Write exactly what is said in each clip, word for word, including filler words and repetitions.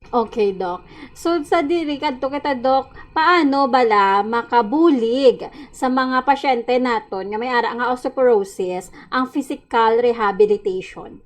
Okay, Doc. So, sa diri kadto kita, Doc, paano bala makabulig sa mga pasyente naton nga may ara nga osteoporosis ang physical rehabilitation?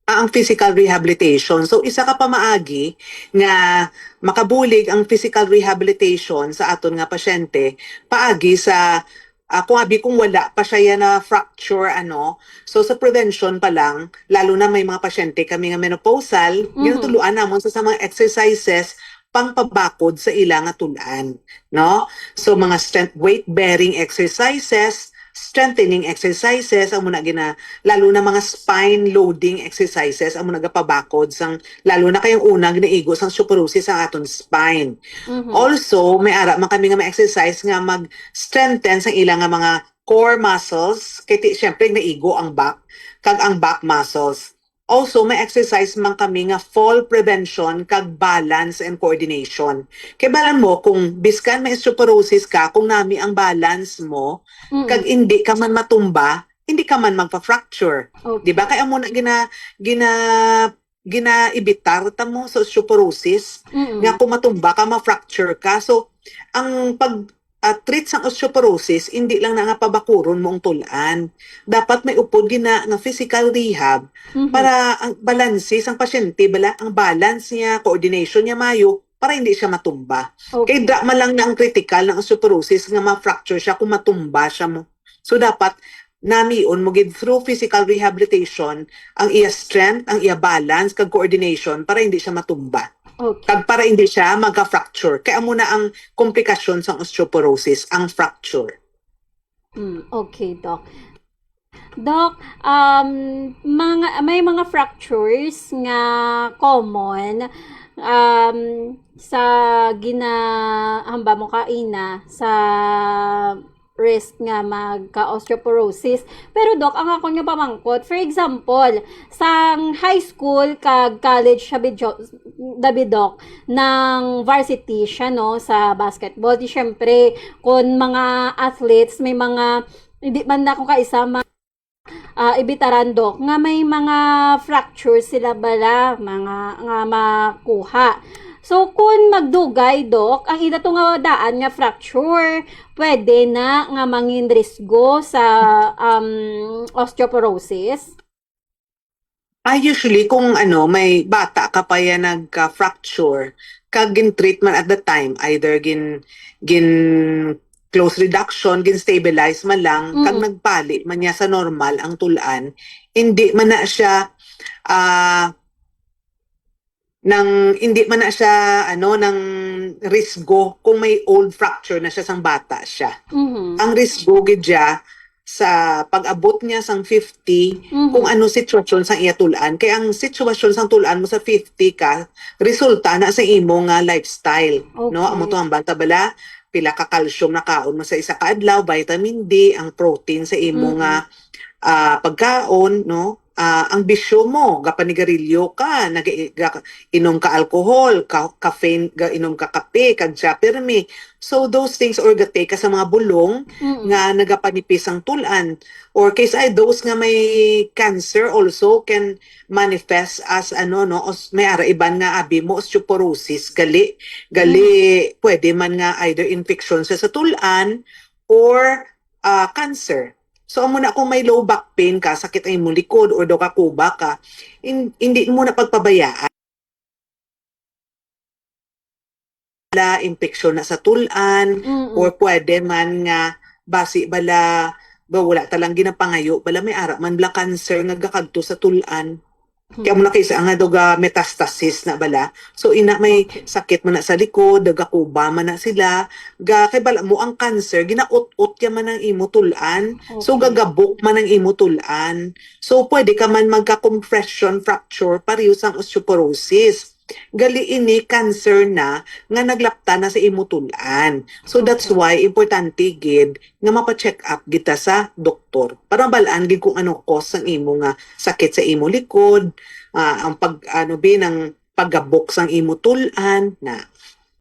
Ah, ang physical rehabilitation. So, isa ka pamaagi nga makabulig ang physical rehabilitation sa aton nga pasyente paagi sa, ah, kung abi kung wala pa siya yan na fracture, ano. So, sa prevention pa lang, lalo na may mga pasyente kami nga menopausal, Mhm. ginatuluan namon sa, sa mga exercises pangpabakod sa ila nga tul-an, no? So, mga strength, weight-bearing exercises, strengthening exercises, amo na gina, lalo na mga spine loading exercises, amo nagapabakod sang, lalo na kay ang una ginaigo sang osteoporosis ang aton spine. Mhm. Also, may ara man kami nga mga exercise nga mag-strengthen sang ila nga mga core muscles, kay ti, syempre, naigo ang back, kag ang back muscles. Also, may exercise man kami nga fall prevention kag balance and coordination. Kay balan mo, kung biskan may osteoporosis ka, kung nami ang balance mo, Mm. kag hindi ka man matumba, hindi ka man magpa-fracture. Okay. Di ba? Kaya mo na gina, gina, ginaibitar ta mo sa osteoporosis, Mm-mm. nga kung matumba ka, ma-fracture ka. So, ang pag, ah, treat sang osteoporosis, hindi lang na nga pabakuron mo ang tul-an. Dapat may upod gina nga physical rehab Mhm. para ang balanse sang pasyente, bala, ang balance niya, coordination niya mayo, para hindi siya matumba. Kay Okay. drama lang na ang critical ng osteoporosis nga ma-fracture siya kung matumba siya mo. So, dapat namion mo gid through physical rehabilitation ang iya strength, ang iya balance, kag coordination para hindi siya matumba. Okay. Kag para hindi siya magka-fracture. Kaya amo na ang komplikasyon sang osteoporosis, ang fracture. Mm, okay, Doc. Doc, um, mga, may mga fractures nga common, um, sa gina-, hamba mo kaina, sa risk nga magka-osteoporosis. Pero, Doc, ang akon nga pamangkot, for example, sang high school kag college siya, bidyo-, dabi, Doc, ng varsity siya, no, sa basketball. Di, syempre, kung mga athletes, may mga, hindi man na kung kaisa, ma-, ah, ibitaran, Doc, nga may mga fractures sila bala, mga, nga makuha. So, kung magdugay, Doc, ang ila to nga daan nga fracture, pwede na nga mangin risgo sa, um, osteoporosis? Ah, usually, kung ano, may bata ka pa yan nagka-fracture, kag gin-treatment at the time, either gin, gin close reduction, gin-stabilize man lang, kag Mm. nagpali man niya sa normal ang tul-an, hindi man na siya, ah, nang, hindi man na siya, ano, nang risgo kung may old fracture na siya sang bata siya. Mhm. Ang risgo gid siya sa pag-abot niya sang fifty, Mhm. kung ano sitwasyon sang iya tul-an. Kay ang sitwasyon sang tul-an mo sa fifty ka, resulta na sa imo nga lifestyle, no? Okay. Amo to ang bata bala, pila ka calcium na kaon mo sa isa ka adlaw, vitamin D, ang protein sa imo Mm-mm. nga, ah, pagkaon, no? Ah, ang bisyo mo, gapanigarilyo ka, nag-, ga-, inom ka alcohol, ka-, caffeine, ga-, inom ka kape, kag siya pirmi. So, those things, or gatay ka sa mga bulong Mm-mm. nga nagapanipis ang tul-an. Or case ay, those nga may cancer also can manifest as, ano, no, os-, may ara iban nga abi mo osteoporosis, gali, gali, Mm. pwede man nga either infection sa, sa tul-an or, ah, cancer. So, amo na kung may low back pain ka, sakit ang imong likod, or daw kakuba ka, in-, hindi mo na pagpabayaan. La, infection na sa tul-an, Mm-mm. or pwede man nga basi bala, ba, wala talang ginapangayo, bala may ara man bala cancer nga gakadto sa tul-an. Kaya mo na kaysa nga daw ga metastasis na bala. So, ina may Okay. sakit man na sa likod, daw gakuba man na sila, ga, kay bala mo ang cancer, ginaut-ut ya man ang imo tul-an. So, Okay. gagabok man ang imo tul-an. So, pwede ka man magka-compression fracture, pareho sang osteoporosis. Gali ini cancer na nga naglapta na sa imo tul-an. So, that's Okay. why importante gid nga mapa-check up gid ta sa doktor para mabalaan gid kung ano cause sang imo nga sakit sa imo likod, ah, ang pag, ano, bi, nang paggabok sang imo tul-an na.